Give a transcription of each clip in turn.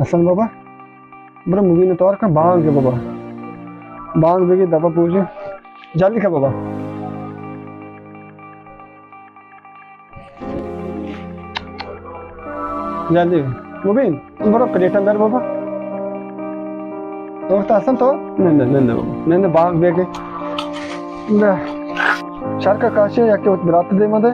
حسن بابا، برو مبین توار کن، بانگ بابا۔ بانگ بگی دبا پوجی۔ جلدی کن بابا۔ جلدی۔ مبین، برو پلیٹاں بر بابا۔ وقت حسن تو؟ نند، نند بابا۔ نند بانگ بگی۔ نہ۔ شرکا کاشی یکی وت برات دے مدے۔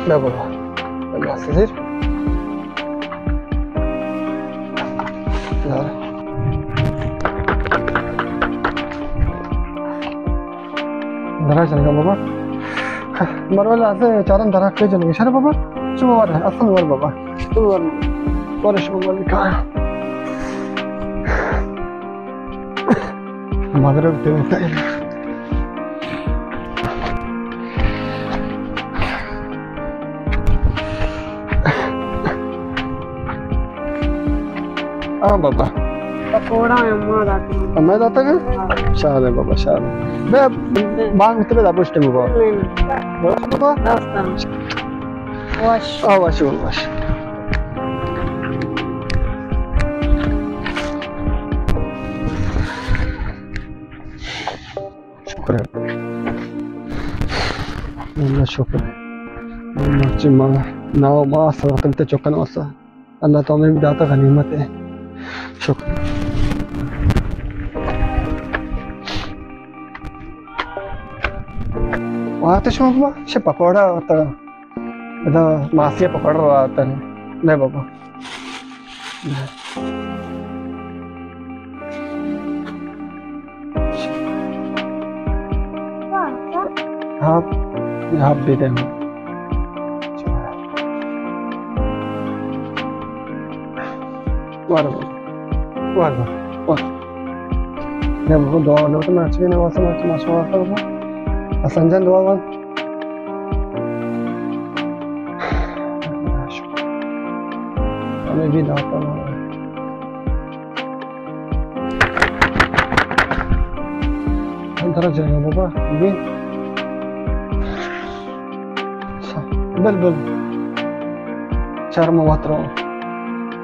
بیا بابا۔ بیا سزیر۔ بیا۔ درا جنگا بابا۔ مرو لازے چارم درا کے جنگی شر بابا۔ شما ور، اصل ور بابا۔ شما ور۔ ورش بابا نکاح۔ مغرب تے ہوتا ہے۔ ہاں بابا۔ پکوڑا ہے، اماں داتا۔ اماں داتا ہے؟ ہاں۔ شاد ہے بابا، شاد ہے۔ بے، بانگ تے بدا پشت بابا۔ نہیں، نہیں۔ بابا۔ داستان۔ وش۔ آ، وش، وش۔ شکر ہے۔ اللہ شکر ہے۔ مرچی ما ناو ما سر وطن تے چکن واسا۔ اللہ تو ہمیں بھی داتا غنیمت ہے۔ شکر۔ وہاں تو شما بابا، شے پکوڑا ہوتا۔ ادا ماسی پکوڑا ہوتا ہے۔ لے بابا۔ ہاں، یہ ہاں بیتے ہیں۔ وار، وار، وار۔ میں بابا دعا لو تو مرچی نہ واسا، مرچی ماشاءاللہ بابا۔ حسن جان دعا وار۔ ہمیں بھی داتا نہ۔ ہم طرف جائے گا بابا، بھی۔ بل، بل۔ چار مواتر۔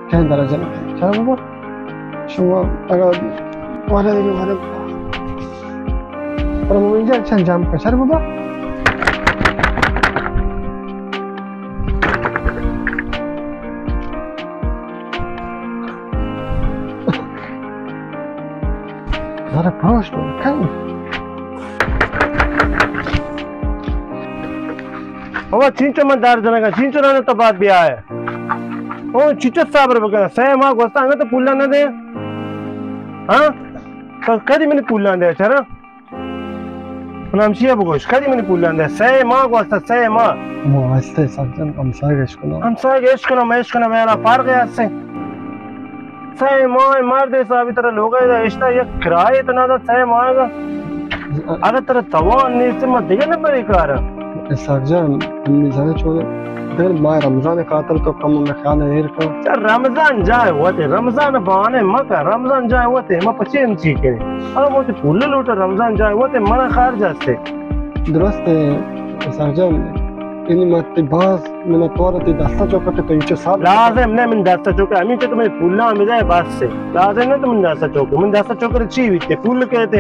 کہیں درجہ نہ۔ چار بابا۔ شما اگر وارد، وارد۔ پر مبین جان چند جام کشر بابا۔ ذرا پروش تو کن۔ بابا، چینچو من دار جنگا، چینچو رانا تو بعد بیا ہے۔ او چینچو صبر بکن، سہ ماہ گوستا انگا تو پولا نہ دے۔ ہاں؟ تو کدی منی پولاں دے، چرا؟ من ہمشی ءَ بگوش، کدی منی پولاں دے؟ سئے ماہ گوستا، سئے ماہ۔ ما ہستے سجن ہمساہگ اش کناں۔ ہمساہگ اش کناں، مہ اش کناں، مئے ہیالا فرق ئے ہستے۔ سئے ماہ مرد حسابی ترا لوگ ءَ اشتا یک کرایہ تو نہ دات سئے ماہ گا۔ اگر ترا توان نیست، ما دگہ نہ پری کار۔ اسحاق جان، ہمے زاناں چون اِنت؟ دل ماہ رمضان ءِ خاطر تو کم مئے خیال ءَ ایر کن۔ چہ رمضان جاہ وت اِنت، رمضان بہانے مکن، رمضان جاہ وت اِنت، ما پچے ہم چی کنیں؟ اگاں وتی پول لوٹ، رمضان جاہ وت اِنت، منا خرچ است۔ درست اِنت اسحاق جان، یعنی ما تئی باز منتوار، تئی دستا چوکا کہ تو اینچو سال۔ لازم نہ من دستا چوکا، ہمینچو تو منی پولاں بدئے بس اِنت۔ لازم نہ تو من دستا چوکا، من دستا چوکا چی بیت؟ پول کئیت؟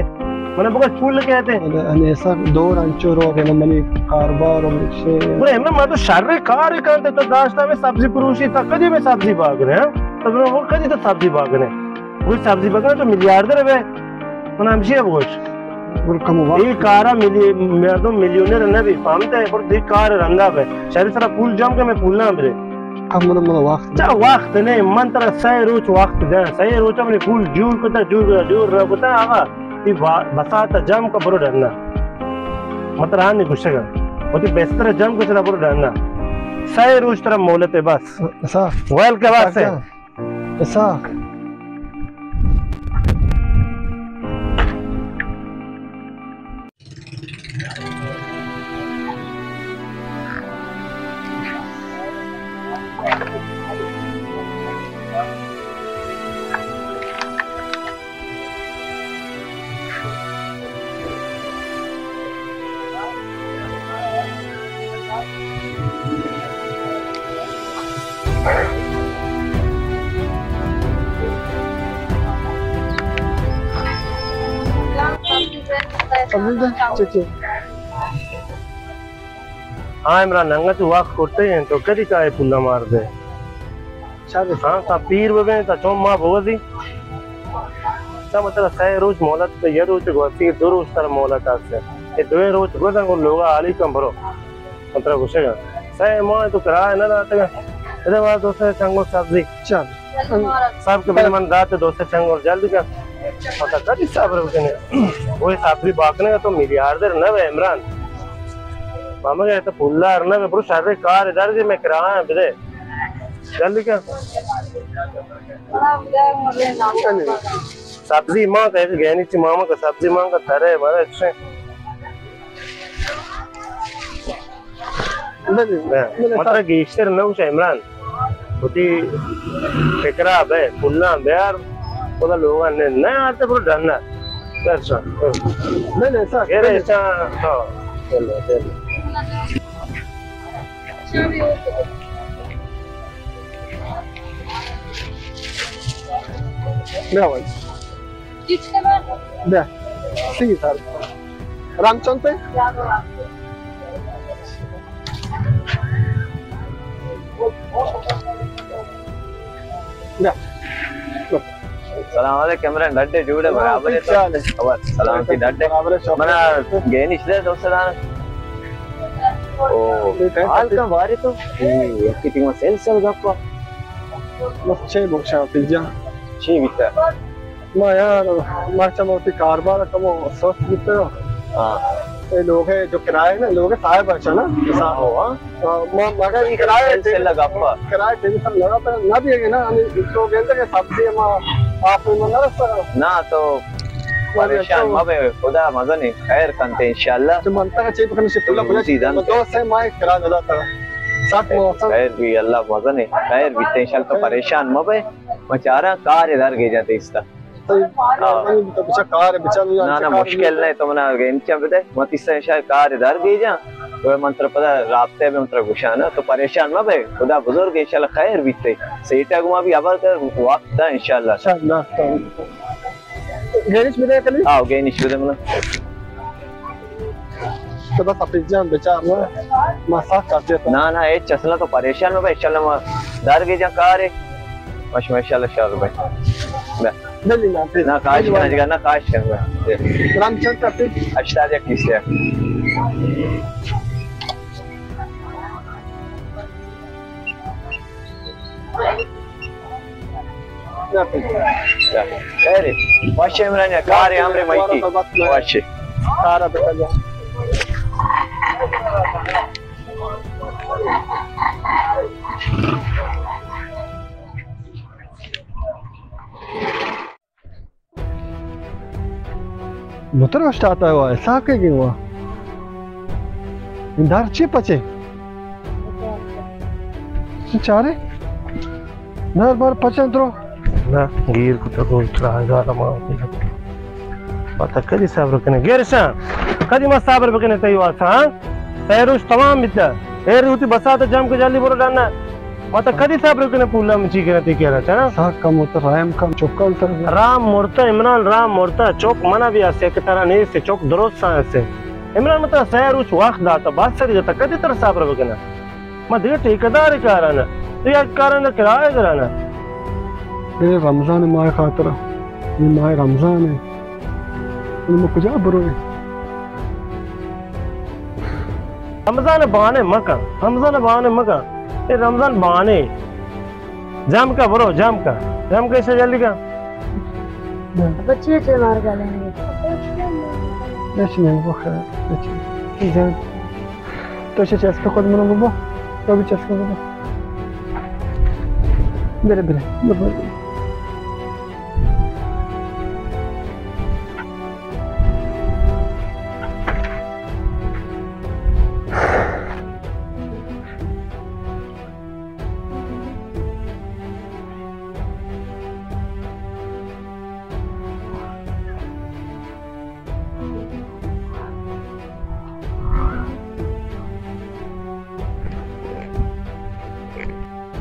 من بگوش پول کئیت؟ انیسا دور انچو روگ ءَ، منی کاروبار و منی شے۔ گڑا من، من تو شر کار کنت، تو داشتا ہمے سبزی پروشی، تا کدی ہمے سبزی باگ نے، ہاں؟ تو من کدی تو سبزی باگ نے؟ کوئی سبزی باگ نے تو میلیاردر بے۔ من ہمشی بگوش۔ گڑا کم وقت۔ اے کارا ملی-، مردم میلیونر نہ بی، فہمتے؟ پر دی کار رندا بے۔ شری سرا پول جم کہ مئے پولاں بدے۔ کم من، من وقت۔ چا وقت نے، من ترا سئے روچ وقت دے، سئے روچ منی پول جوڑ کتا، جوڑ کتا، جوڑ کتا، آغا۔ تئی با-، بسات ءَ جم کن، برو ڈنا۔ من ترا ہانی گوشگ ءَ۔ وتی بستر جم کن، چلا برو ڈن ءَ۔ سئے روچ ترا مہلت اِنت بس۔ اسحاق۔ ویل کہ بس اِنت۔ اسحاق۔ ہاں عمران، انگت وقت کرتے ہیں تو کدی کائے پلا مار دے۔ ہاں، تا پیر ببیں، تا چون ما بوزی۔ تا مطلب سئے روچ مہلت، تا یہ روچ گوستی، دو روچ تر مہلت آستے۔ یہ دوئیں روچ گوزن کو لوگا عالی کم برو۔ مطلب گوشے گا۔ سئے ماہ تو کرایہ نہ داتے گا۔ ادھر بار دوسرے چنگو سبزی۔ چل۔ سب کے بلے من داتے دوسرے چنگو جلد کر۔ پتا کدی صبر بکنے۔ وہی سبزی باکنے گا تو میلیاردر نہ بے عمران۔ ماما گئے تو پولدار نہ بے، برو شر کار ادھر جی میں کرایہ بدے۔ جلدی کر۔ سبزی ماں کا، گینی چی ماما کا سبزی ماں کا ترے بڑے اچھے۔ بلے، بلے، مطلب گیشتر نہ گوش عمران۔ وتی فکرا بے، پلاں بیار، خدا لوگا نے، نہ آتے برو ڈھنا۔ بلے، سر، بلے۔ ہاں، چلو، چلو۔ بیا بھائی۔ بیا۔ سی سر۔ رام چند پہ؟ بیا۔ سلام علیکم عمران، ڈڈے جوڑے برابر ہے تو؟ خبر سلامتی ڈڈے۔ منا گینش دے دوست دانا۔ او، حال کم باری تو؟ یکی تیما سیل سیل گپا۔ بس چے بخشاں پجا۔ چی بیتا؟ ما یار، مرچاں ما وتی کاربار کمو سست بیتگ۔ ہاں۔ اے لوگ ہے جو کرایہ نا، لوگ صاحب اچھا نا؟ صاحب ہو، ہاں۔ ہاں، ما مگر کرایہ سیل لگا پا۔ کرایہ ٹینشن لگا پا، نہ دیے گے نا، ہمیں تو گندے کہ سبزی ما آپ میں نہ رستا۔ نہ تو پریشان مہ بے، خدا مزن خیر کنتے انشاءاللہ۔ تو منطقہ چے پکنے سے پلا پلا روزی دن۔ دو سے ما کرایہ داتا۔ سات موسم۔ خیر بھی اللہ مزن خیر بیتے انشاءاللہ، تو پریشان مہ بے۔ ما چاراں کار در گیجاں تیستا۔ ہاں۔ نہ، نہ، مشکل نہ، تو منا گینچا بدے۔ ما تیستا انشاءاللہ کار در گیجاں۔ تو من تر پدا رابطہ بے، من تر گوشانا۔ تو پریشان مہ بے۔ خدا بزرگ، انشاءاللہ خیر بیتے۔ سیٹا گما بھی خبر کر، وقت دا انشاءاللہ۔ انشاءاللہ۔ گینش بدے کلی؟ ہاں، گینش بدے منا۔ تو بس حفیظ جان بچار نا، ما ساک کر دیتا۔ نا، نا، ہچ اصلا تو پریشان مہ بے، انشاءاللہ ما در گیجاں کارے۔ مش، انشاءاللہ شر بے۔ بے۔ دلی نا، پھر۔ نا، کاش کرنا جگہ، نا، کاش کرنا۔ رام چند کا پھر؟ اشتاد یک کیسے۔ خیر، وش عمران، کار امر میتی۔ وش۔ کار بکل۔ موتر اوشتاتا ہوا، اسحاق کے گئے ہوا۔ دار چی پچے؟ چارے؟ دار بار پچن درو۔ نہ، گیر کتا گوش ترا ہزار ما۔ پتہ کدی صبر کنے۔ گیرشاں، کدی ما صبر بکنے تئی واسطہ، ہاں؟ تئی روش تمام بیتا۔ اے روتی بسات جم کے جلدی برو ڈانا۔ ما تا کدی صبر کنے پولا مچی کنے تی کہنا چنا؟ سا کم ہوتا رحم کم چکا ہوتا۔ رام مرتا عمران، رام مرتا۔ چک منا بھی اسے کہ ترا نیسے، چک درست سا اسے۔ عمران متا سہ روچ وقت داتا، بس سری داتا، کدی ترا صبر بکنا؟ ما دیگه ٹھیکیدار کارانا، تو یک کارانا کرایہ گرانا۔ اے رمضان ماہ خاطر، یہ ماہ رمضان ہے۔ ما کجا برویں؟ رمضان بہانے مکن، رمضان بہانے مکن۔ اے رمضان بہانے۔ جم کا برو، جم کا۔ جم کا، اسے جلدی کا۔ بچے چے مار گالیں گے۔ بچے نہیں، وہ خیر، بچے۔ جم۔ تو چہ چست کت منو بابا، تو بھی چست کت بابا۔ برے، برے، برے۔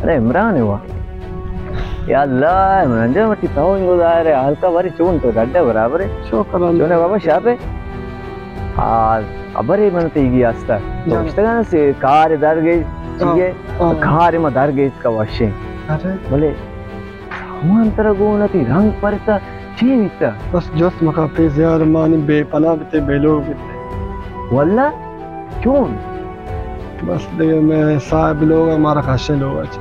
ارے عمران وا۔ یا اللہ، عمران جان، وتی تو انگو ظاہر ہے، حال کا باری چون تو ڈڈا برابر ہے۔ شکر اللہ۔ چون ہے بابا شاپ ہے؟ آ، ابرے من تیگی آستا۔ تو جان۔ اشتگان سے کار درگے، ہاں، چیئے؟ ہاں۔ کار ما درگے کا وشیں۔ ارے۔ بلے سامان ترا گون اتی، رنگ پرتا، چی بیتا؟ بس جست مکا پیز یار، مانی بے پناہ بیتے، بے لوگ بیتے۔ واللہ؟ چون؟ بس دیگه میں صاحب لوگ، ہمارا خاصے لوگ اچ۔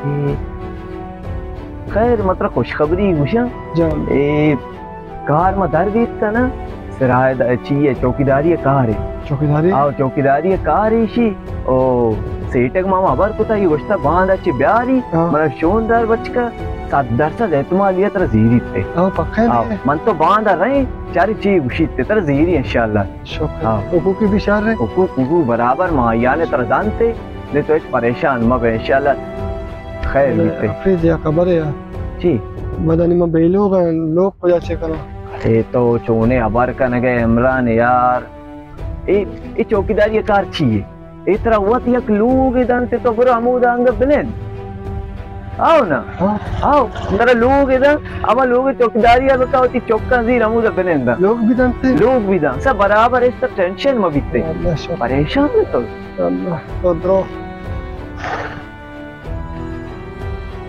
ہم۔ خیر، مطلب خوشخبری گوشاں۔ جان۔ اے کار ما در بیت کنا، سرائے دا، چی ہے، چوکیداری کار ہے۔ چوکیداری؟ آو، چوکیداری کار ایشی۔ او سیٹک ما خبر کتا، یہ گوشتا باندا چی بیاری، ہاں۔ منا شون دار بچکا، صد درصد احتمال یہ ترا زیری تے۔ آو، پکا ہے آو، نہیں؟ من تو باندا رہے، چاری چی گوشیت تے، ترا زیری انشاءاللہ۔ شکر۔ ہاں۔ حقوقی بھی شر ہے؟ حقوق، حقوق برابر ما یعنی ترا دانتے، نہیں تو ہچ پریشان مبے، انشاءاللہ خیر بیتے۔ حفیظ، یا خبر ہے؟ چی؟ مدنی ما بے لوگ ہیں، لوگ کجا چے کرو؟ ارے تو چونے ہبر کنگے عمران یار۔ اے، اے چوکیداری کار چی ہے؟ اے ترا وت یک لوگے دنت تو برو ہمودا انگہ بنند۔ آو نا؟ ہاں۔ آو، ترا لوگے دن، ہما لوگے چوکیداری بکا وتی چکاں زیر ہمودا بنند۔ لوگ بھی دنت؟ لوگ بھی دن۔ سب برابر ہے، سب ٹینشن مہ بیتے۔ اللہ شکر۔ پریشان نہ تو۔ اللہ، تو درو۔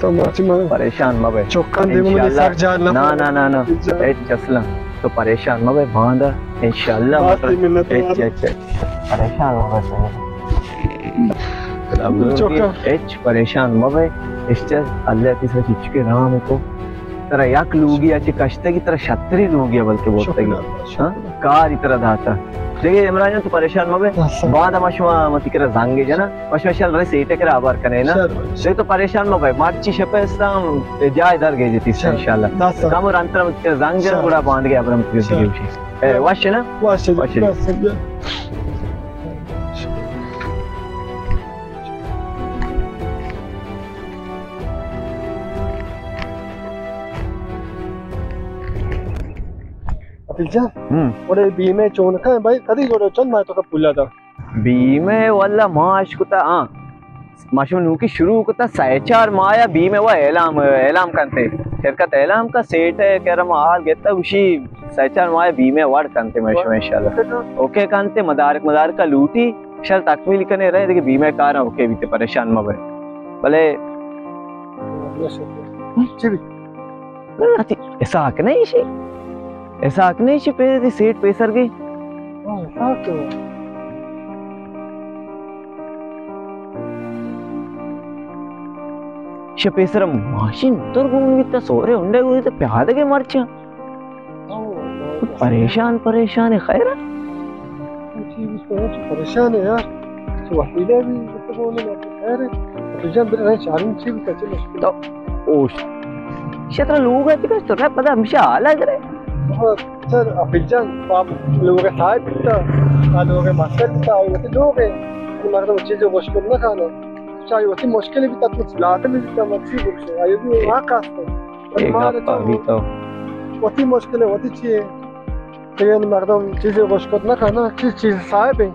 تو مرچی من پریشان مبے۔ چکان دے من انشاءاللہ۔ سک جان نہ نا، نا، نا، نا۔ انشاءاللہ۔ ہچ اصلاً۔ تو پریشان مبے، باندا انشاءاللہ۔ بس مطلب، منت ہچ، وار۔ ہچ، ہچ۔ پریشان مبے تو۔ چکان۔ ہچ پریشان مبے۔ اشچ اللہ تیسرا چچکے رام کو۔ ترا یک لوگی اچ کشتگی، ترا شتری لوگی بلکہ بوتگی۔ شکر اللہ، شکر۔ ہاں؟ کاری ترا داتا۔ دیگہ عمران جان تو پریشان مبے۔ بس۔ بعد ما شما متی کرا زنگ جنا۔ وش وش رئے سیٹے کرا ہبر کنے نا۔ شر۔ دے تو پریشان مبے، مرچی شپے استاں جائے در گیجتی انشاءاللہ۔ دست۔ کم رنتر متی کرا زنگ جن، شر۔ گڑا باندگے ہبر متی کرا شر۔ دیگہ وشی۔ اے، وش نا؟ وش۔ وش۔ بس۔ عقیل جان، ہم۔ اوڑے بیمہ چون کن بھائی، کدی گڑا چند ماہ تو کا پولا دا؟ بیمہ واللہ ما اش کتا، ہاں۔ ما شما نوکی شروع کتا، سہ چار ماہ بیمہ وا اعلام، اعلام کنتے۔ شرکت اعلام کا سیٹ ہے کہ ما حال گتا گوشی سہ چار ماہ بیمہ وڑ کنتے ما شما انشاءاللہ۔ اوکے کنتے، مدارک، مدارک لوٹی، شل تکمیل کنے رہے، دیگہ بیمہ کاراں اوکے بیتے، پریشان مبے۔ بلے چی بی؟ نہ، نہ، تی اسحاق نہیں شی۔ اسحاق نہیں شی، پہ تی سیٹ پیسر گئی۔ ہاں، اسحاق تو۔ شہ پیسر ماشین تر گون بیتا، سورے ہنڈے گون بیتا، پیادگے مرچاں۔ پریشان، پریشان ہے، خیر ہے؟ چی بیت تو، چی پریشان ہے یار؟ چی وسیلہ بھی تو بولے نا، خیر ہے؟ تو جان بر رہے چاروں چی بیت، چی مشکل؟ تو اوش۔ شتر لوگ ہے، چی تو رہے پتہ ہمیشہ حال ہے کرے۔ سر، عقیل جان، آپ لوگ صاحب بیتا، آ لوگ مستر بیتا، آئی وتی لوگ ہے۔ مردم چیزی مشکل نہ کھانا۔ چاہے وتی مشکل بیتا، تو لازم بیتا، مرچی بکشے۔ آئی بھی حق است۔ اے مارے گپا تو بھی تو۔ وتی مشکل ہے، وتی چی ہے؟ تو یعنی مردم چیزی گوش کت نہ کنا، چیز، چیز صاحب ہے۔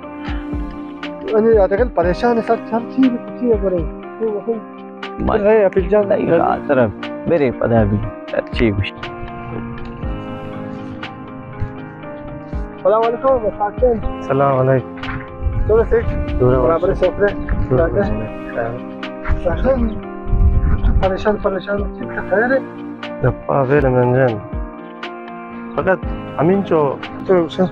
یعنی آدگل پریشان ہے، سر چر چی ہے، چی ہے برے؟ تو وتی من رہے عقیل جان۔ تئی خاطر برے پدا بھی، سر چی گوشت۔ سلام علیکم، اسحاق جان۔ سلام علیکم۔ تو سیٹھ؟ دور برابر برابر۔ سوکرے؟ دور ڈاکٹر؟ برابر۔ سر، پریشان، پریشان، چیز خیر ہے؟ گپا بل عمران جان۔ فقط ہمینچو۔ تو سر۔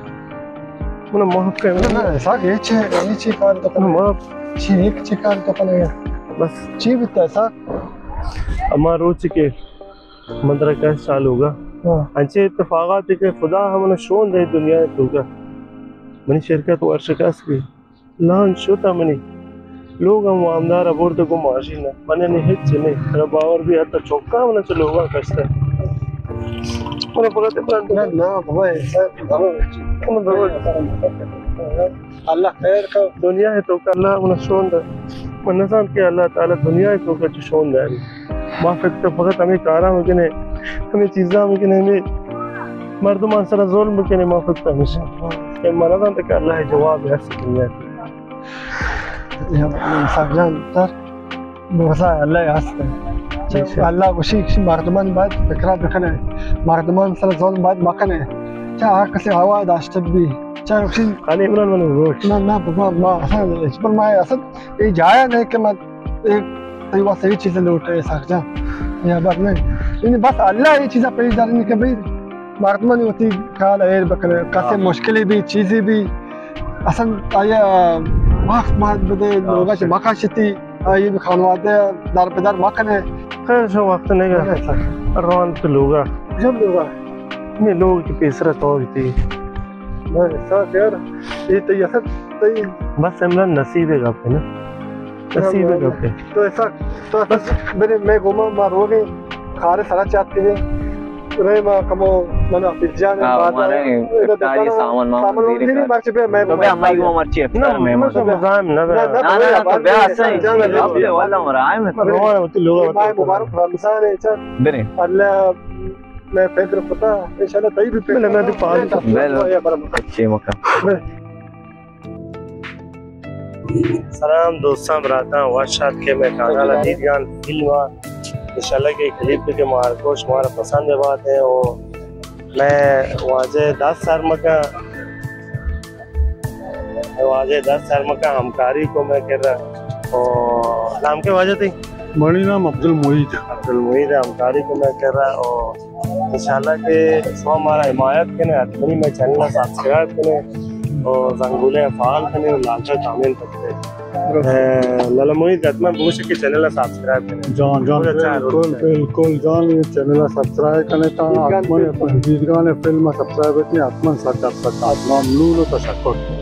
من معاف کر۔ نہ، نہ، اسحاق، یہ چی، یہ چی کار تو نہ، معاف۔ چی، یہ چی کار تو کنے؟ بس۔ چی بیتا اسحاق؟ ہما روچ کہ من ترا کس چالو گا۔ ہاں۔ انچے اتفاقات کہ خدا ہم نے شون دے دنیا تو گا۔ منی شرکت ورشکست گئی۔ لانچ شتا منی، لوگ ہم وامدار ءَ برد گوں ماشین ءَ، من یعنی ہچ نہ، ترا باور بی حتی چوکا من چہ لوگا کشتا۔ من فقط عمران نہ، نہ، بابا، ایسا، بابا، اللہ خیر کا۔ دنیا ہے تو کا اللہ من شون دا۔ من نزان کہ اللہ تعالی دنیا ہے تو کا شون دا۔ ما فکر تو فقط ہمیں کاراں بکنے، ہمیں چیزاں بکنے، ہمیں مردمان سر ظلم بکنے، ما فکر تو ہمیشہ۔ کہ من نزان کہ اللہ جواب ہے دنیا۔ یا سخت جان تر بوسا اللہ ہست۔ اللہ گوشی کہ مردمان باید فکرہ بکنے، مردمان سر ظلم باید مکنے۔ چاہے ہر کسی ہوا داشتہ بی، چاہے گوشی خالی عمران من گوش۔ نہ، نہ، بابا، ما اصلاً، ہچ پر ما اصلاً اے جایا نہیں کہ من اے، اے واسطے اے چیز لوٹے، سخت جان۔ یا بس نہیں۔ یعنی بس اللہ اے چیزا پیش دارنی کہ بھئی مردمانی وتی کال ایر بکنے، کسے مشکلی بی، چیزی بی، اصلاً آیا وقت مات بدے، لوگا چہ مکشتی، آئی بی خانوادہ در بدر مکنے۔ خیر شو وقت نگا۔ بلے سر۔ روان تو لوگا۔ کجام لوگا؟ نہیں لوگ کی پیسرا تو بیتی۔ بلے سر یار، اے تئی اصل تئی بس عمران نصیب گپ ہے نا۔ نصیب گپ ہے۔ تو ایسا، تو ایسا بس۔ بری میں گوما ما روگے، کارے سرا چات کے۔ رے ما کمو من حافظ جان ہاں، بازار۔ ہمارے ادا افطاری دکان سامان ما سامان دیر دیر کر۔ مرچی بے میں تو بے ہمائی گوما مرچی افطار نہ، میں ما مزاحم نہ بے۔ نہ، نہ، نہ، تو بے آسان جان۔ اب واللہ مرا ہے میں۔ روان ہوتی لوگ ماہ مبارک رمضان ہے، چا۔ بری۔ اللہ میں فکر پتا، انشاءاللہ تئی بھی فکر بلے میں بھی پتا۔ پال بلے۔ اچھے مکان۔ بلے۔ سلام دوستاں، براتاں، وش آتکے مئے کانال ءَ۔ دیدگان فلم ءَ انشاءاللہ کہ کلپ کہ مارکو شمارا پسند بات ہے۔ او مئے واجہ دست سر مکن، مئے واجہ دست سر مکن، ہمکاری کو مئے کرا۔ او نام کے واجہ تئی؟ منی نام عبدالمعید۔ عبدالمعید ہے، ہمکاری کو مئے کرا۔ او انشاءاللہ کہ شما مارا حمایت کنے، حتماً مئے چینل ءَ سبسکرائب کنے اور زنگولے ءَ فعال کنے اور لالچا کامنٹ کنے۔ درست۔ اے، لالا محیط حتماً بگوش کہ چینل ءَ سبسکرائب کنے۔ جان، جان، بہت اچھا ہے۔ بالکل، بالکل جان، اے چینل ءَ سبسکرائب کنے تا دیدگان حتماً فلم۔ دیدگان فلم ءَ سبسکرائب کنے، حتماً صد درصد ممنون و تشکر۔